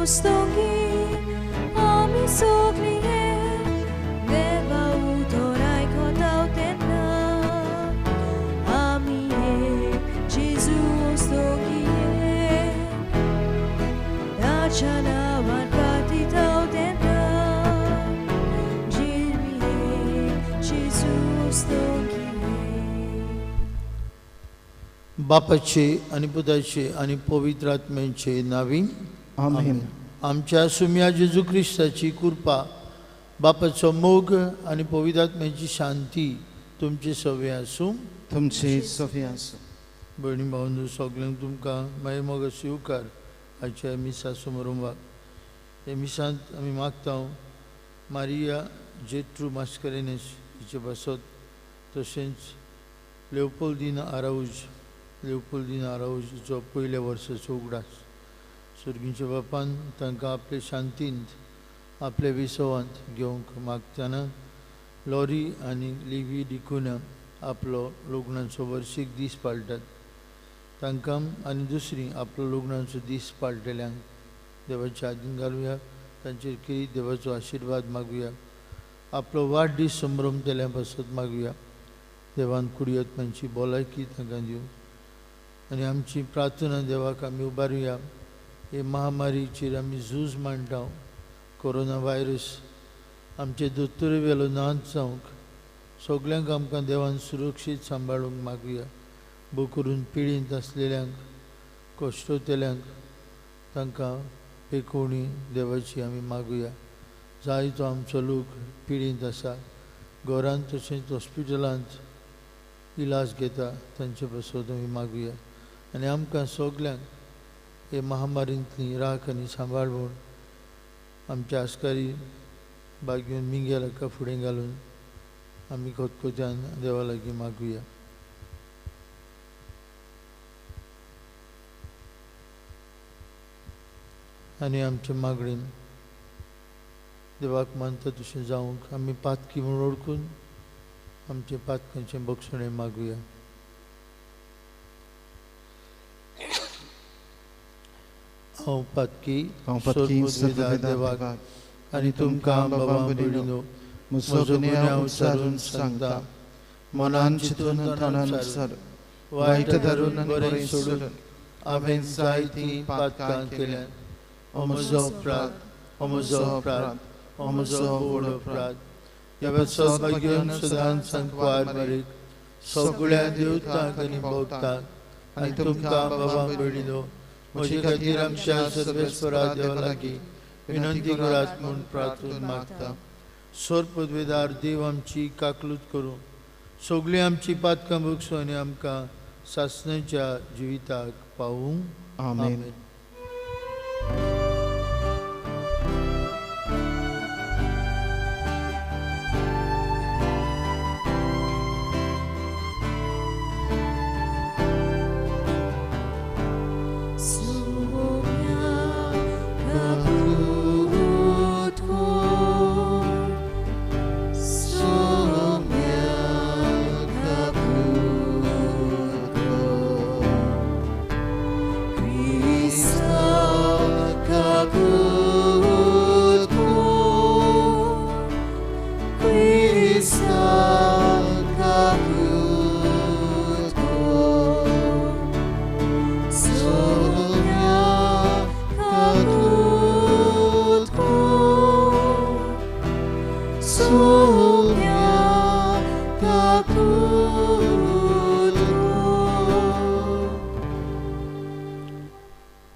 ओस्तोंगी आमी सगळीं एक देवा उतर आयकताव तेन्ना आमी एक जेजू ओस्तोंगी एक ताच्या नांवान प्रार्थिताव तेन्ना आमी एक जेजू ओस्तोंगी एक. बापाचे आनी पुताचे आनी पवित्र आत्म्याचे नावी आमेन. आमच्या सुम्या जेजू क्रिस्ताची कृपा, बापाचो मोग आनी पवित्र आत्म्याची शांती तुमचे सवे आसूं. तुमचे सवे आसूं. भयणी भावंडो, सगल्यांक तुमकां मागीर मोग स्विकार आयच्या मिसा समारंभाक. हे मिसांत आमी मागता मारिया जेट्रू मास्करेनेस हिचे पासत, तशेंच लेवपोल्दीन आराऊज, लेवपोल्दीन आराऊज हिचो पयल्या वर्साचो उगडास. सर्गीच्या बापान तांकां आपले शांतींत, आपल्या विसवांत घेवंक मागतना लॉरी आनी लिवी डिकुना आपलो लग्नाचो वर्सीक दीस पाळटात. तांकां आनी दुसरी आपलो लग्नाचो दीस पाळटल्यांक देवाच्या आदीन घालुया, तांचेर किरीत देवाचो आशिर्वाद मागुया. आपलो वाडदीस संभ्रमतल्या पासत मागुया. देवान कुडयत्मांची भलायकी तांकां दिवं आनी आमची प्रार्थना देवाक आमी उबारुया. हे महामारीचेर आमी झूज मांडटा, कोरोना व्हायरस आमचे दोतोर वेलो नाच जावंक सगल्यांक आमकां देवान सुरक्षीत सांबाळूंक मागुया. भोव करून पिळींत आसलेल्यांक, कश्टोतल्यांक तांकां पेकोवणी देवाची आमी मागुया. जायतो आमचो लोक पिळींत आसा, घरांत तशेंच हॉस्पिटलांत इलाज घेता, तांचे पासत आमी मागुया. आनी आमकां सगल्यांक हे महामारींतली राख आनी सांबाळ म्हूण आमच्या आस्कारी बागेवन मिंगेल हाका फुडें घालून आमी खतखत्यान देवा लागीं मागुया. आनी आमचे मागणेन देवाक मानता तशें जावंक आमी पातकी म्हूण वळखून आमचे पातकांचें बक्षणें मागुया. हांव पातकी सर्वविधा देवाक आनी तुमकां बाबा भयणीनो म्हजो गुन्यांव उच्चारून सांगता. मनान चिंतून तणान वायट धरून बरें सोडून हांवें जायतीं पातकां केल्यात. हो म्हजो अपराध, हो म्हजो अपराध, हो म्हजो व्हड अपराध. देवाचो भाग्यन सदांच सांकवार मरीक सगळ्या देवतांक आनी भोगतांक आनी तुमकां बाबा भयणीनो म्हजे खातीर आमच्या सर्वेस्परा देवा लागीं विनंती करात म्हूण प्रार्थना मागता. सर्वपदवेदार देव आमची काकलूत करूं, सगळीं आमची पातकां भोगसूं आनी आमकां सासणाच्या जिविताक पावूं. आमेन.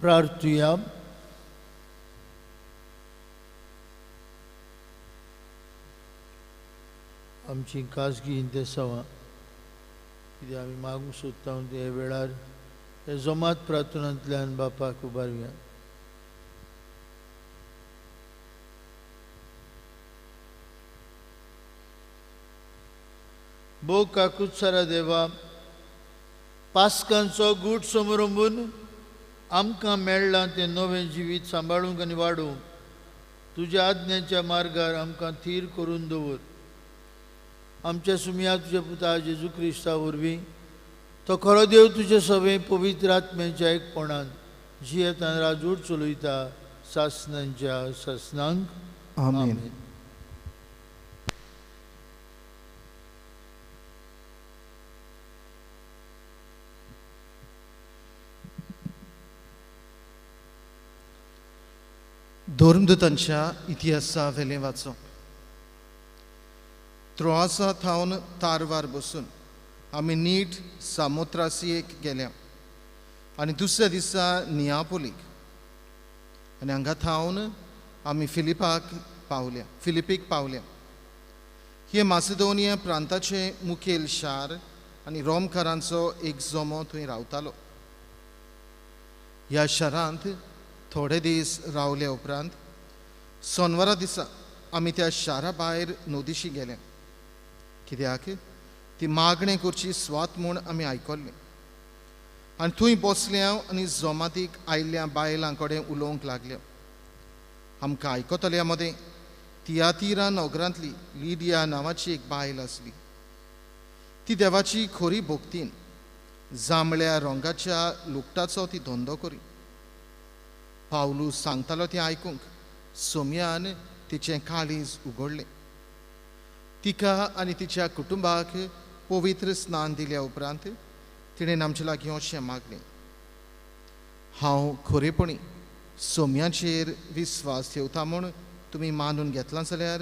प्रार्थुया. आमची खाजगी इंतेसांवां कित्याक आमी मागूंक सोदता ते वेळार हे जमात प्रार्थनांतल्यान बापाक उबारुया. भोव काकुत्सारा देवा, पास्कांचो गूट समरंबून आमकां मेळ्ळां तें नवें जिवीत सांबाळूंक आनी वाडोवंक तुज्या आज्ञेच्या मार्गार आमकां थीर करून दवर. आमच्या सुमया तुज्या पुता जेजू क्रिस्ता वरवीं तो खरो देव तुजे सगळें पवित्र आत्म्याच्या एकपणान जियेतान राजूट चलयता सासनांच्या सासनांक. आमेन. धर्मदूतांच्या इतिहासा वेलें वाचो. त्रोआसा थावन तारवार बसून आमी नीट सामोत्रासियेक गेल्या आनी दुसऱ्या दिसा नियापोलीक आनी हांगा थावन आमी फिलिपीक पावल्या. हे मासिदोनिया प्रांताचें मुखेल शार आनी रोमकारांचो एक जमो थंय रावतालो. ह्या शारांत थोडे दीस रावले उपरांत सोनवारा दिसा आमी त्या शारा भायर नदीशी गेले, कित्याक ती मागणें करची स्वात म्हूण आमी आयकल्ली. आनी थंय बसल्या आनी जमातीक आयिल्ल्या बायलां कडेन उलोवंक लागल्या. आमकां आयकतल्या मदें तियातिरा नगरांतली लिडिया नांवाची एक बायल आसली. ती देवाची खरी भक्तीन जांबळ्या रंगाच्या लुगटाचो ती धंदो करी. पावलू सांगतालो तें आयकूंक सोम्यान तिचें काळीज उगडलें. तिका आनी तिच्या कुटुंबाक पवित्र स्नान दिल्या उपरांत तिणें आमचे लागीं अशें मागलें, हांव खरेपणी सोम्याचेर विस्वास ठेवता म्हूण तुमी मानून घेतला जाल्यार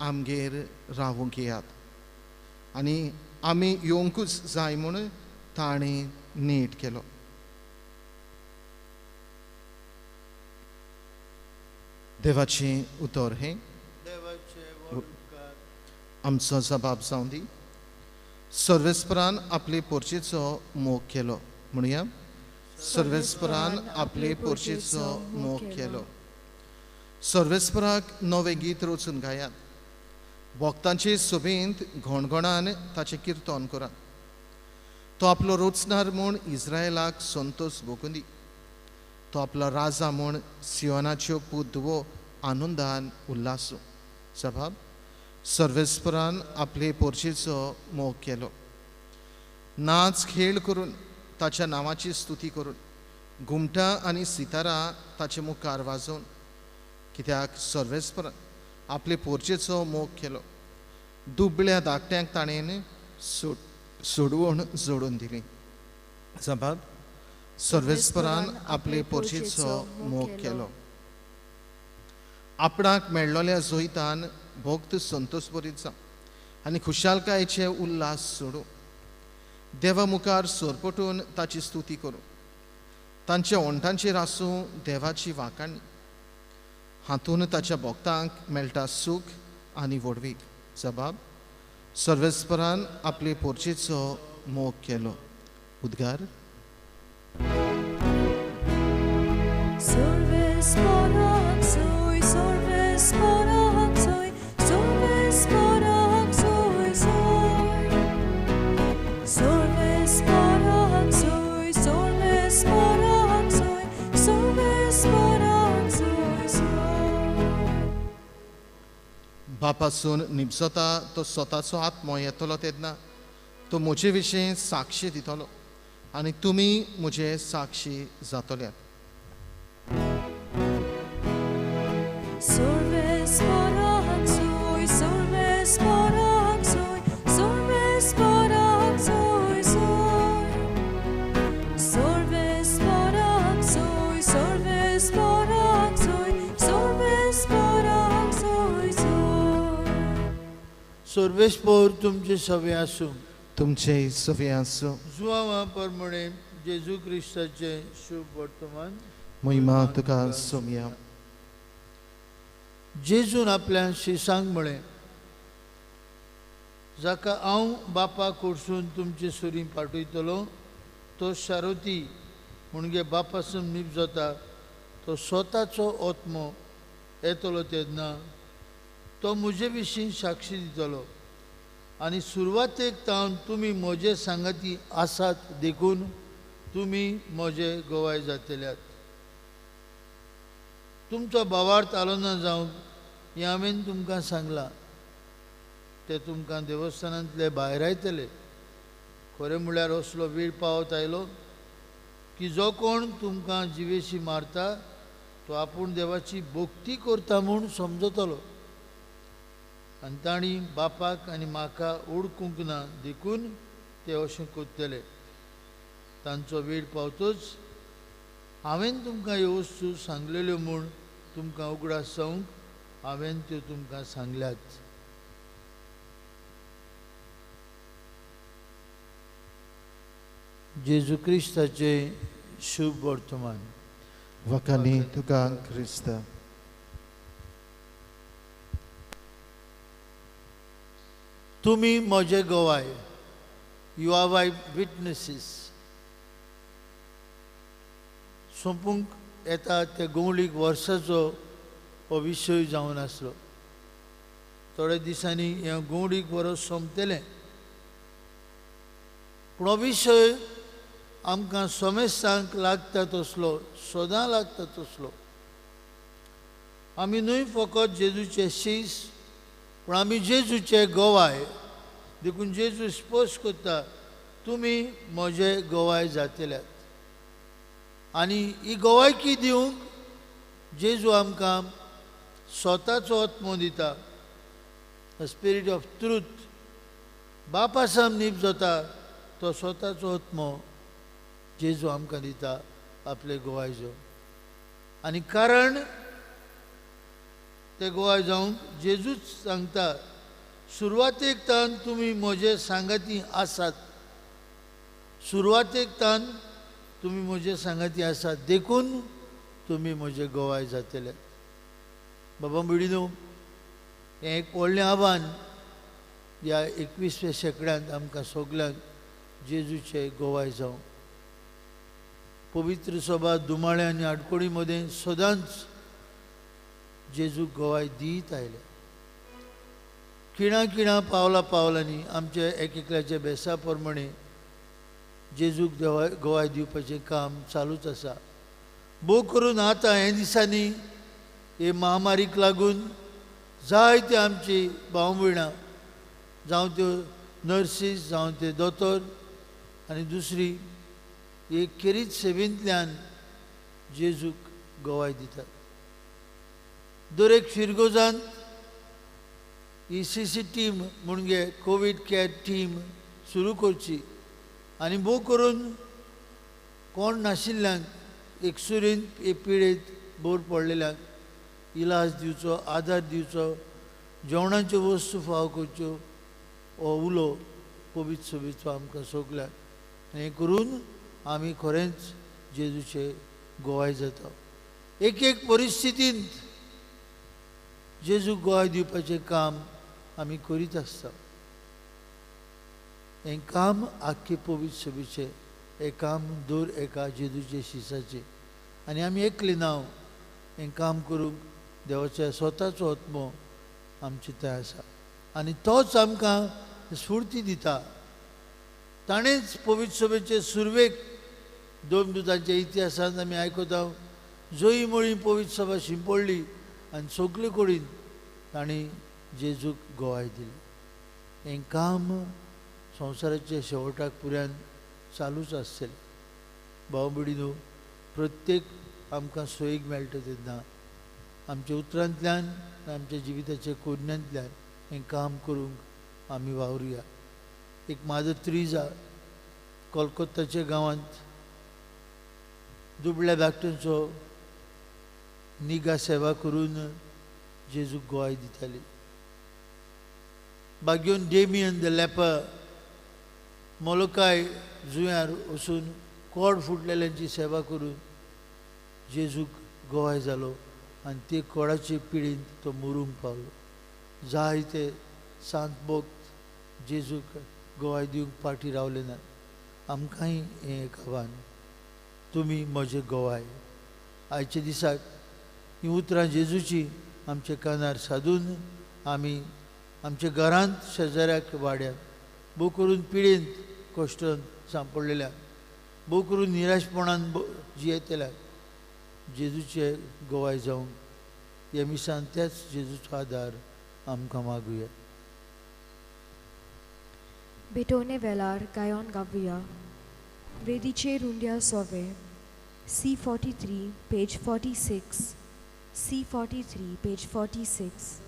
आमगेर रावूंक येयात आनी आमी येवंकूच जाय म्हूण ताणें नेट केलो. देवाचें उतर हें आमचो जबाब जावं दी. सर्वेस्परान आपले पोरचेचो मोग केलो. म्हणया, सर्वेस्परान आपले पोरचेचो मोग केलो. सर्वेस्पराक नवें गीत रचून गायात, भक्तांचे सभेंत घणघणान ताचें किर्तन करात. तो आपलो रचणार म्हूण इस्रायलाक संतोष भोगूं दी. तो आपलो राजा म्हूण सियोनाच्यो पूत धुवो आनंदान उल्हासूं. सभाब सर्वेस्परान आपले पोरचेचो मोग केलो. नाच खेळ करून ताच्या नांवाची स्तुती करून घुमटां आनी सितारां ताचे मुखार वाजोवन, कित्याक सर्वेस्परान आपले पोरचेचो मोग केलो. दुबळ्या धाकट्यांक ताणें सोडवण जोडून दिली. सभाब सर्वेस्परान आपले पोरचेचो मोग केलो. आपणाक मेळ्ळोल्या जैतान भक्त संतोष बरीत जावं आनी खुशालकायेचे उल्हास सोडूं. देवा मुखार सरपटून ताची स्तुती करूं. तांच्या ओंठांचेर आसूं देवाची वाखाणी. हातून ताच्या भक्तांक मेळटा सूख आनी व्हडवीक. जबाब सर्वेस्परान आपले पोरचेचो मोग केलो. उद्गार. बापासून निपजता तो स्वताचो आत्मो येतलो तेन्ना तो म्हजे विशीं साक्षी दितलो आनी तुमी म्हजे साक्षी जातल्यात. सर्वेस्पोर तुमचे सवे आसूं. तुमचे सवे आसूं. जुआवा परमणे जेजू क्रिस्ताचे शुभ वर्तमान. महिमा तुका सोमया. जेजून आपल्या शिसांक म्हळें, जाका हांव बापा कडसून तुमचे सुरी पाठयतलो तो शारोती म्हणजे बापासून निपजता तो स्वताचो आत्मो येतलो तेन्ना तो म्हजे विशीं साक्षी दितलो आनी सुरवातेक तावन तुमी म्हजे सांगाती आसात देखून तुमी म्हजे गवाय जातल्यात. तुमचो भावार्थ आलो ना जावंक हें हांवें तुमकां सांगलां. ते तुमकां देवस्थानांतले भायरायतले. खरें म्हळ्यार असलो वेळ पावत आयलो की जो कोण तुमकां जिवेशी मारता तो आपूण देवाची भक्ती करता म्हूण समजतलो. आनी तांणी बापाक आनी म्हाका ओळखूंक ना देखून ते अशें करतले. तांचो वेळ पावतोच हांवें तुमकां ह्यो वस्तू सांगलेल्यो म्हूण तुमकां उगडास जावंक हांवें त्यो तुमकां सांगल्यात. जेजू क्रिस्ताचें शुभ वर्तमान. वखाणी तुका क्रिस्त. तुमी म्हजे गवाय, you are my witnesses. सोंपूंक येता त्या गोंवळीक वर्साचो हो विशय जावन आसलो. थोड्या दिसांनी हें गोंवळीक वर्स सोंपतलें, पूण हो विशय आमकां समेस्तांक लागता तसलो, सदां लागता तसलो. आमी न्हय फकत जेजूचे शीस, पूण आमी जेजूचे गवाय. देखून जेजू स्पश्ट करता, तुमी म्हजे गवाय जातल्यात. आनी ही गवायकी दिवंक जेजू आमकां स्वताचो आत्मो दिता, स्पिरीट ऑफ ट्रूथ. बापासाम नीब जाता तो स्वताचो आत्मो जेजू आमकां दिता आपले गवाय जावन. आनी कारण ते गवाय जावंक जेजूच सांगता, सुरवातेक तान तुमी म्हजे सांगाती आसात, सुरवातेक तान तुमी म्हजे सांगाती आसात, देखून तुमी म्हजे गवाय जातले. बाबा भयणीनो, हें एक व्हडलें आव्हान ह्या 21व्या शेंकड्यांत आमकां सगल्यांक जेजूचे गवाय जावं. पवित्र सभा दुमाळे आनी आडकोळी मदें सदांच जेजू गवाय दीत आयले. खिणा खिणा पावला पावलांनी आमच्या एक एकल्याच्या बेसा प्रमाणे जेजूक गवाय दिवपाचें काम चालूच आसा. भोव करून आतां हे दिसांनी हे महामारीक लागून जायते आमची भाव भयणां, जावं त्यो नर्सीस, जावं ते दोतोर आनी दुसरी एक खेरीत सेवेंतल्यान जेजूक गवाय दितात. दर एक फिरगोजान ही सी सी टीम म्हणजे कोवीड कॅर टीम सुरू करची आनी भोव करून कोण नाशिल्ल्यांक एकसुरीन हे पिडेंत बोर पडलेल्यांक इलाज दिवचो, आदार दिवचो, जेवणाच्यो वस्तू फावो करच्यो, हो उलो पवित्र सभेचो आमकां सगल्यांक. आनी हें करून आमी खरेंच जेजूचे गवाय जाता. एक एक परिस्थितींत जेजूक गवाय दिवपाचें काम आमी करीत आसता. हें काम आख्खे पवित्र सभेचें, हें काम दर एका जेजूचे शिसाचें. आनी आमी एकले नांव हें काम करूंक देवाच्या स्वताचो आत्मो आमचे थंय आसा आनी तोच आमकां स्फूर्ती दिता. ताणेंच पवित्र सभेचे सुरवेक दोन दुतांच्या इतिहासांत आमी आयकता, जोई मळी पवित्र सभा शिंपडली आनी सगले कडेन तांणी जेजूक गवाय दिली. हें काम संवसाराच्या शेवटाक पुऱ्यान चालूच आसतलें. भाव भयणीनो, प्रत्येक आमकां सोयीक मेळटा तेन्ना आमच्या उतरांतल्यान आमच्या जिविताच्या कोरण्यांतल्यान हें काम करूंक आमी वावरुया. एक मादर त्रिजा कोलकोत्ताच्या गांवांत दुबळ्या धाकट्यांचो निगा सेवा करून जेजूक गवाय दिताली. बागेवन डेमियन the leper Molokai जुंव्यार वचून कोड फुटलेल्यांची सेवा करून जेजूक गवाय जालो आनी ते कोडाचे पिडीन तो मरूंक पावलो. जायते सांत भक्त जेजूक गवाय दिवंक फाटीं रावले नात. आमकांय हें एक आव्हान, तुमी म्हजे गवाय. आयच्या दिसाक हीं उतरां जेजूची आमच्या कानार सादून आमी आमच्या घरांत, शेजाऱ्याक, वाड्याक, भोव करून पिडेंत कश्टान सांपडलेल्या, भोव करून निराशपणान जियेतल्या जेजूचे गवाय जावंक ह्या मिसान त्याच जेजूचो आदार आमकां मागुया. भेटोवणे वेळार गायोन गावया वेदीचेर उंड्या सोवे C 43 page 46. C43, page 46.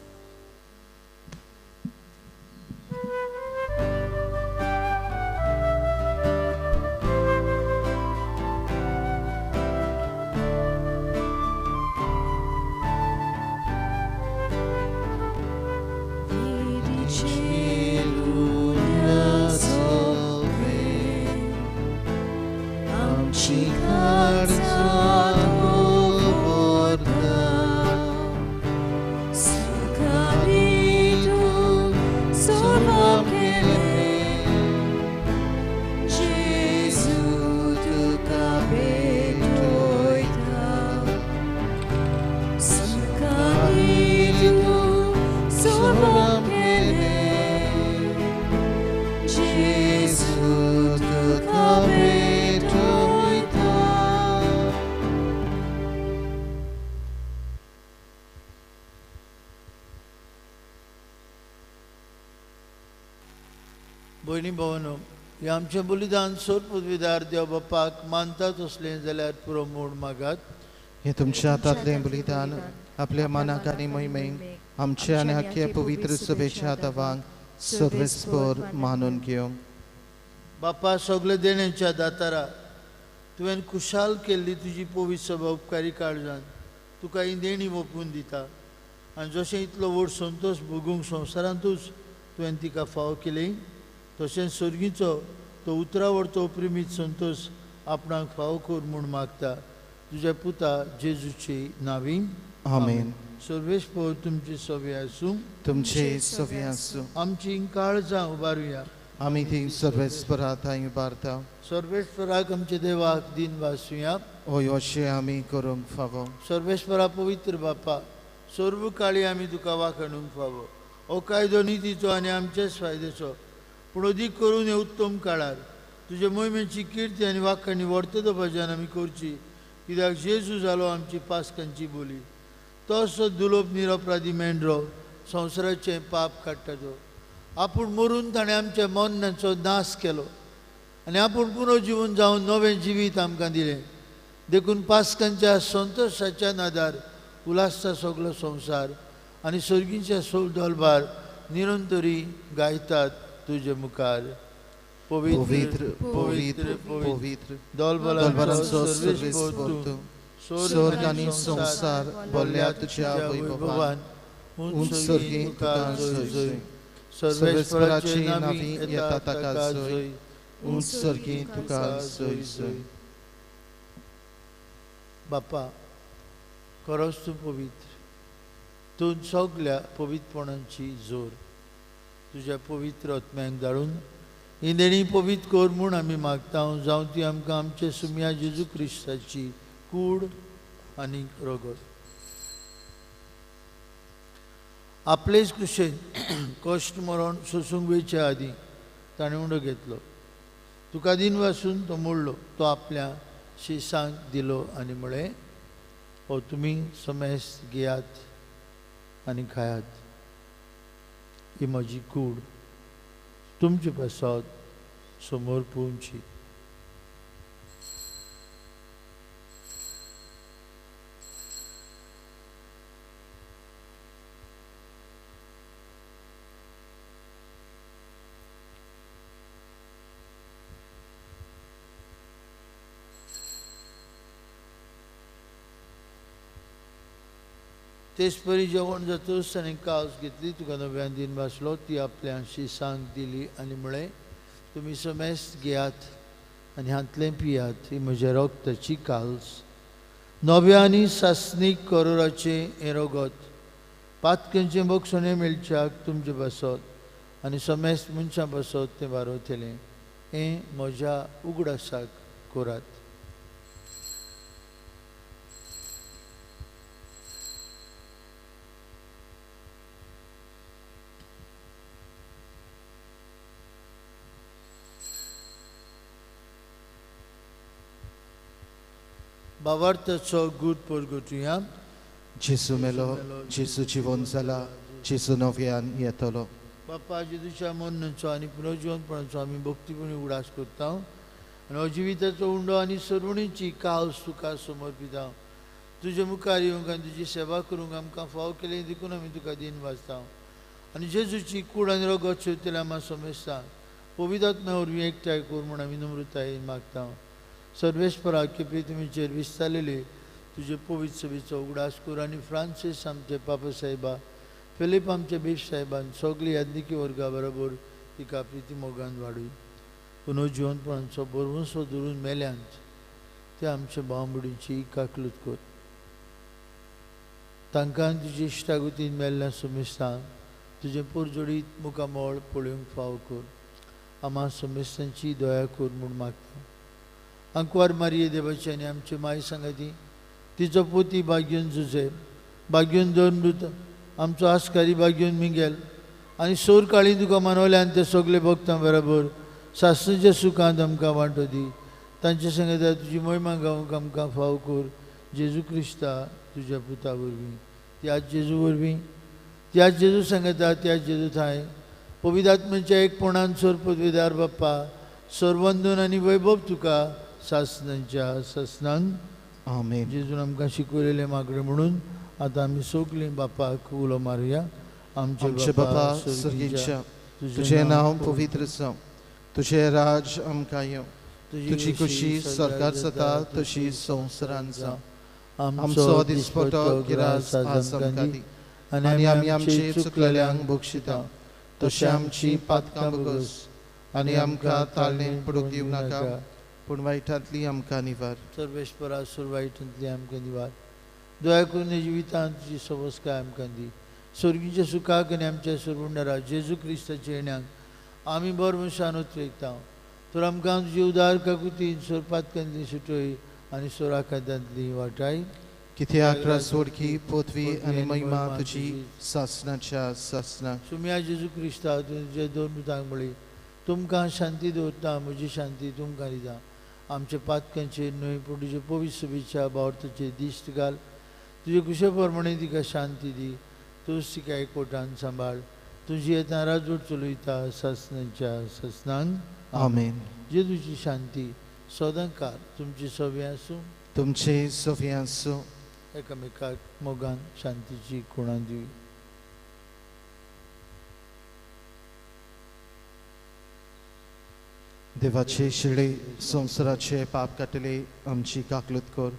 भयणी भावांनो, हें आमचें बलिदान सोर पदवीदार देव बापाक मानता तसलें जाल्यार पुरो म्हूण मागात. हें तुमच्या हातांतलें बलिदान आपल्या मनाक आनी मोहिमेक आमच्या आनी आख्या पवित्र सभेच्या हातावांक सर्वेस्पर मानून घेवं. बापा, सगळे देण्याच्या दातारा तुवें खुशाल केल्ली तुजी पवित्र सभा उपकारी काळजान तुका ही देणी ओंपून दिता आनी जशें इतलो व्हड संतोश भोगूंक संवसारांतूच तुवें तिका फावो केली तशेंच सर्गीचो तो उतरावरतो प्रेमीत संतोश आपणाक फावो कर म्हूण मागता तुज्या पुता जेजूची नावी. आमेन. सर्वेस्पर तुमची सवे आसूं. तुमचे सवे आसूं. आमची काळजां उबारुया. आमी ती सर्वेस्परा थंय उबारता. सर्वेस्पराक आमच्या देवाक दिन वासुया. हय, अशें आमी करूंक फावो. सर्वेस्परा पवित्र बापा, सर्व काळी आमी तुका वाखणूंक फावो. हो कायदो नितीचो आनी आमचेच फायद्याचो, पूण अदीक करून हे उत्तम काळार तुजे मोहिमेची किर्ती आनी वाखाणी वर्ततो भजन आमी करची, कित्याक जेजू जालो आमची पास्कांची बोली. तसो दुलोप निरपराधी मेंढरो संवसाराचें पाप काडटा तो आपूण मरून ताणें आमच्या मरणाचो नाश केलो आनी आपूण पुनर्जिवन जावन नवें जिवीत आमकां दिलें. देखून पास्कांच्या संतोशाच्या नादार उल्हासता सगलो संवसार आनी सर्गीच्या सोल दलबार निरंतरी गायतात तुजे मुखार. पवित्र पवित्र पवित्र दलबलांचो सर्वेस्पर तूं, स्वर्ग आनी संवसार भरल्या तुज्या वैभवान. उंच सर्गी तुका जय जय. सर्वेस्पराचे नांवी येता ताका जय. उंच सर्गी तुका जय जय. बापा, खरोच तूं पवित्र, तूं सगल्या पवित्रपणाची जोर. तुज्या पवित्र आत्म्याक धाडून ही देणी पवित्र कर म्हूण आमी मागता, जावं ती आमकां आमचे सुम्या जेजू क्रिस्ताची कूड आनी रगत. आपलेच कुशेन कश्ट मरण सोसूंक वयचे आदीं ताणें उंडो घेतलो, तुका दिन वासून तो मोडलो, तो आपल्या शिसांक दिलो आनी म्हळें, हो तुमी समेस्त घेयात आनी खायात, ही म्हजी कूड तुमचे पासत समोर पोवची. तेच परी जेवण जातकच ताणें कावस घेतली, तुका नव्यान दिन भासलो, ती आपल्या शिसांक दिली आनी म्हळें, तुमी समेस्त घेयात आनी हांतलें पियात, ही म्हज्या रगताची काल्स, नव्या आनी सासणीक करोराचें हें रगत, पातकेंचें बक्षणें मेळच्याक तुमचे बसत आनी समेस्त मनशां बसत तें वारवतलें, हें म्हज्या उगडासाक करात. भावार्थाचो गूट परगटुया. जेजू मेलो, जेजू जिवन जाला, जेजू नव्यान येतलो. बापा, जेजूच्या मरणाचो आनी पुनर्जिवनपणाचो आमी भक्तीपणी उगडास करता आनी हो जिविताचो उंडो आनी सरवणीची कावस तुका समर्पिता. तुजे मुखार येवंक आनी तुजी सेवा करूंक आमकां फाव केली देखून आमी तुका दिन वाचता आनी जेजूची कूड आनी रगत शेवतल्या आमा समेस्तां पवित्र वरवीं एकठांय कर म्हूण आमी नम्रतायेन मागता. सर्वेस्परा की तुमीचेर विस्तारलेली तुजे पवित्र सभेचो उगडास कर आनी फ्रांसीस आमचे पापा साहेबा, फिलीप आमचे बीफ साहेबान सगळी याज्ञिकी वर्गा बरोबर तिका प्रिती मोगान वाडूय. पुनर्जिवनपणाचो बरवंसो धरून मेल्यांत ते आमच्या भावबुडीची काकलूत कर. तांकां तुजी इश्टागतीन मेल्ल्या समेस्तांक तुजें पोरजोडीत मुखामळ पळोवंक फाव कर. आमा समेस्तांची दया कर म्हूण मागता. आंकवार मारिये देवाची आनी आमची माय सांगाती तिचो पोती बाग्योन जुजे बाग्योन दोन मृत आमचो आस्कारी बाग्योन मिंगेल आनी सोर काळी तुका मानवल्यान ते सगळे भक्तां बरोबर सासणाच्या सुखांत आमकां वांटो दी. तांचे संगता तुजी मोहिमा गावंक आमकां फाव कर. जेजू क्रिस्ता तुज्या पुता वरवीं, त्याच जेजू वरवीं, त्याच जेजू सांगता, त्याच जेजू थांय पवित्र आत्म्याच्या एकपणान सोर पदवीदार बाप्पा सर्वंदन आनी वैभव तुका सासणाच्या सासणान. आमेन. जेजून आमकां शिकवलेलें मागणें म्हणून आतां आमी सगळीं बापाक उलो मारुया. आमचे बापा स्वर्गीच्या, तुजें नांव पवित्र जावं, तुजें राज आमकां येवं, तुजी खुशी सरकार जाता तशी संवसारान जावं. आमचो दिसपटो गिरास आज आमकां दी आनी आमी आमचे चुकलेल्यांक बक्षिता तशें आमची पातकां भोगस आनी आमकां ताळणें पडूंक दिवं नाका, पूण वायटांतली आमकां निवार. सर्वेस्परा सुर वायटांतली आमकां निवार. दया करून जिवितांत तुजी सवस्काय आमकां दी. स्वर्गीच्या सुखाक आनी आमच्या सुरवंडरा जेजू क्रिस्ताच्या येण्याक आमी बर मनशान उतरेकता. तर आमकां तुजी उदार काकुतीन सोरपातकांतली सुटय आनी सोराखातांतली वाटाय. कित्याक सोडकी पोथवी आनी महिमा तुजी सासणाच्या सासणा. सुम्या जेजू क्रिस्ता तुजे दोन पुतांक म्हळी, तुमकां शांती दवरता, म्हजी शांती तुमकां दिता. आमच्या पातकांचेर न्हय पूण तुजे पवित्र सभेच्या भावार्थाचेर दिश्ट घाल. तुजे कुशे प्रमाणे तिका शांती दी. तूंच तिका एकवटान सांबाळ. तुजी येता राजवट चलयता सासणाच्या सासणान. आमेन. जेजूची शांती सदांकाळ तुमची सवी आसूं, तुमचे सवी आसूं. एकामेकाक मोगान शांतीची खुणा दिवया. देवाचे शिळे संवसाराचे पाप काडटले आमची काकलूत कर.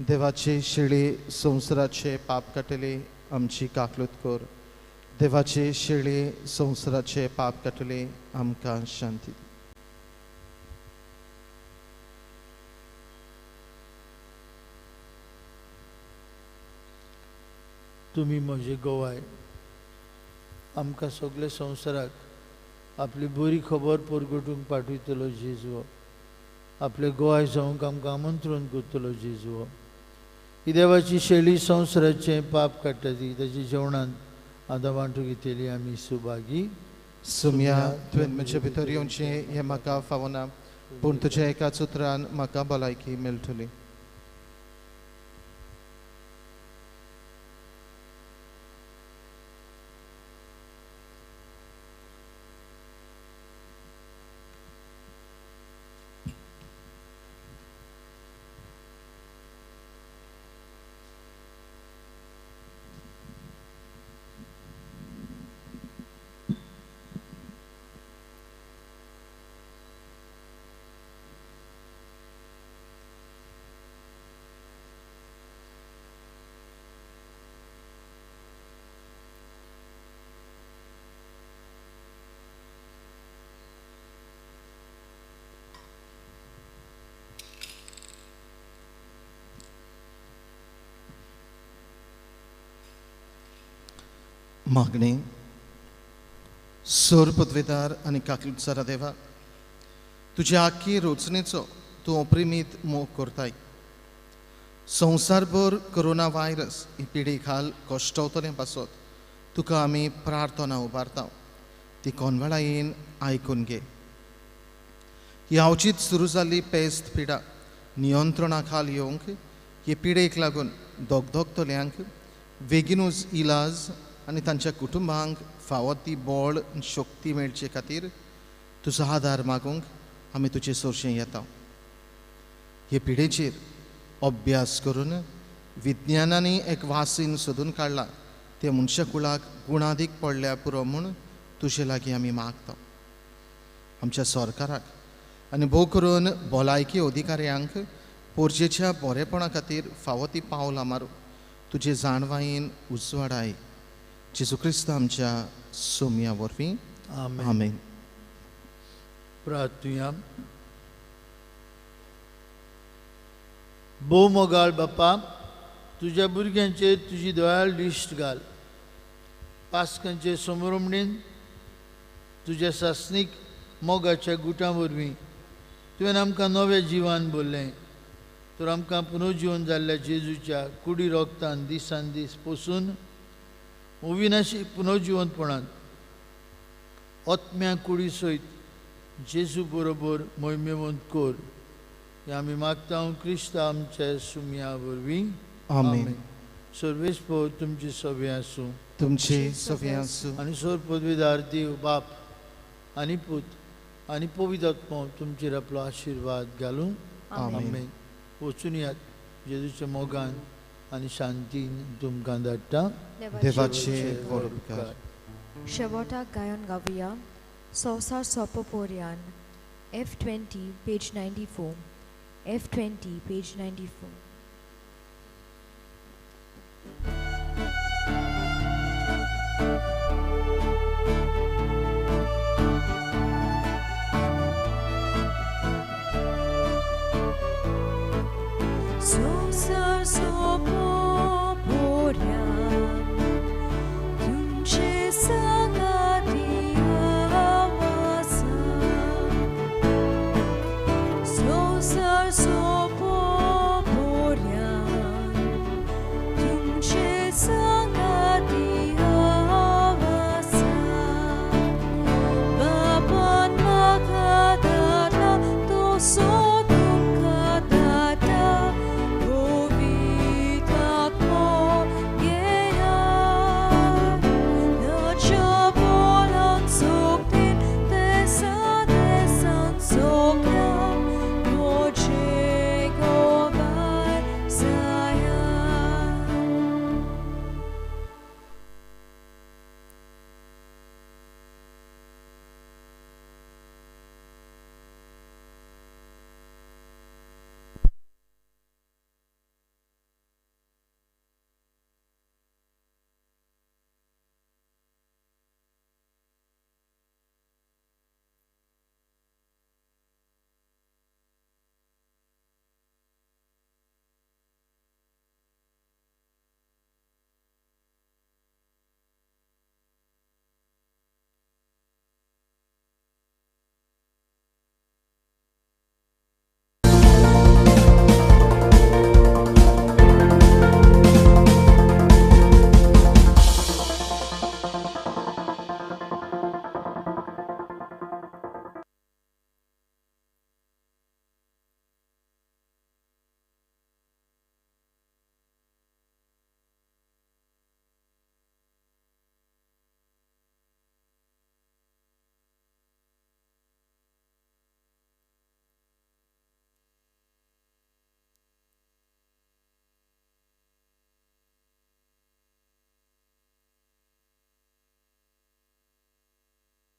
देवाचे शिळे संवसाराचे पाप काडटले आमची काकलूत कर. देवाचे शिळे संवसाराचे पाप काडटले आमकां शांती दी. तुमी म्हजे गोवाय आमकां सगळे संवसाराक आपली बरी खबर परगटूंक पाठयतलो जेजू, आपले गोवाय जावंक आमकां आमंत्रण करतलो जेजू. ही देवाची शैली संवसाराचें पाप काडटा ती ताच्या जेवणांत आतां वांटू घेतली आमी सुभागी. सुम्या, तुवें म्हजे भितर येवचें हें म्हाका फावना, पूण तुज्या एकाच उतरान म्हाका भलायकी मेळटली. मागणी. सोर पदवेदार आनी काकलुतसारा देवा, तुज्या आख्खी रोचणेचो तूं अप्रिमीत मोग करताय. संवसारभर कोरोना व्हायरस ही पिढी खाल कश्टवतलें पासत तुका आमी प्रार्थना उबारता, ती कोनवेळायेन आयकून घे. ही अवचीत सुरू जाल्ली पेस्त पिडा नियंत्रणा खाल येवंक हे पिडेक लागून दगदगतल्यांक बेगीनूच इलाज आनी तांच्या कुटुंबांक फावो ती बळ शक्ती मेळचे खातीर तुजो आदार मागूंक आमी तुजे सोरशें येता. हे पिडेचेर अभ्यास करून विज्ञानांनी एक वासीन सोदून काडला ते मनशाकुळाक गुणादीक पडल्या पुरो म्हूण तुजे लागीं आमी मागता. आमच्या सरकाराक आनी भोव करून भलायकी अधिकाऱ्यांक पोरजेच्या बरेपणा खातीर फावो ती पावलां मारूं तुजे जाणवायेन उजवाडाय. जेजू क्रिस्त आमच्या सोम्या वरवीं आमेन. प्रार्थुया. भोव मोगाळ बापा, तुज्या भुरग्यांचेर तुजी दयाळ दिश्ट घाल. पास्कांचे समरमणेन तुज्या सासणीक मोगाच्या गुटां वरवीं तुवें आमकां नवें जिवन भरलें. तर आमकां पुनर्जिवन जाल्ल्या जेजूच्या कुडी रोगतान दिसान दीस पोसून अविनाशी पुनर्जिवनपणांत आत्म्या कुडी सयत जेजू बरोबर मोहिमेवंत कर. हें आमी मागता क्रिस्त आमच्या सुमया वरवीं. आमेन. सर्वेस्पर तुमची सवे आसूं. तुमचे सवे आसूं. आनी सोर पदवीदार देव बाप आनी पूत आनी पवित्र आत्मो तुमचेर आपलो आशिर्वाद घालूं. आमेन. वचून यात जेजूच्या मोगान आनी शांतीन तुमकां धाडटा. देवाचे व्हड उपकार. शेवटाक गायन गावया संवसार सोंपो पोरयान. F20 page 94. F20 page 94.